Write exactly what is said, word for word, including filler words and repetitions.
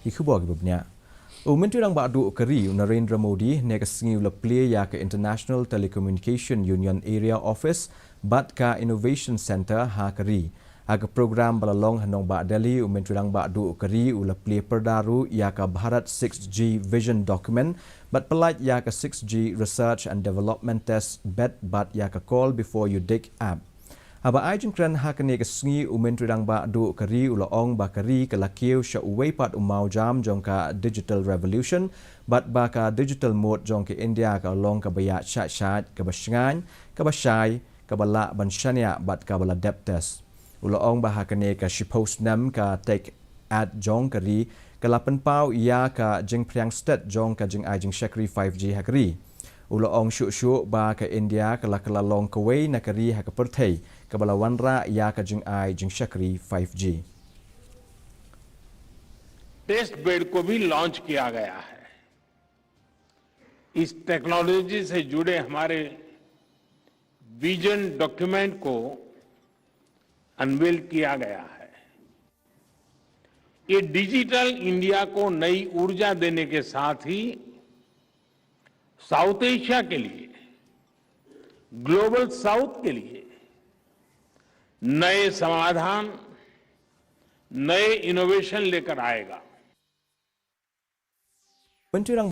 Ki khubor kiba bniah. U Myntri Rangbah Duh ka ri u Narendra Modi ne ka sngi u la plie ïa ka International Telecommunication Union Area Office bad ka Innovation Center ha ka ri. Ha ka program ba la long ha nongbah Delhi, u Myntri Rangbah Duh ka ri u la plie pyrda ruh ïa ka Bharat six G Vision Document bad pyllait ïa ka six G Research and Development Test Bed bad ïa ka Call Before You Dig app. Haba ai jingkren ha kane ka sngi, u Myntri Rangbah Duh ka ri u la ong ba ka ri ka la kiew sha uwei pat u mawjam jong ka Digital Revolution bad ba ka digital mode jong ka India ka long kaba ïaid shait shait, kaba shngaiñ, kaba shai, kaba lah ban shaniah bad kaba la dep test. U la ong ba ha kane ka shiphew snem ka Tech Act jong ka ri ka la pynpaw ïa ka jingphriang stet jong ka jingai jingshakri five G ha ka ri. U la ong shuh shuh ba ka India ka la ka la long kawei na ka ri ha ka pyrthei kaba la wanrah ïa ka jingai jingshakri five G. Test bed को भी लॉन्च किया गया है। इस टेक्नोलॉजी से जुड़े हमारे vision document को अनवील किया गया है। ये डिजिटल इंडिया को नई ऊर्जा देने के साथ ही साउथ एशिया के लिए, ग्लोबल साउथ के लिए नए समाधान, नए इनोवेशन लेकर आएगा। Myntri Rangbah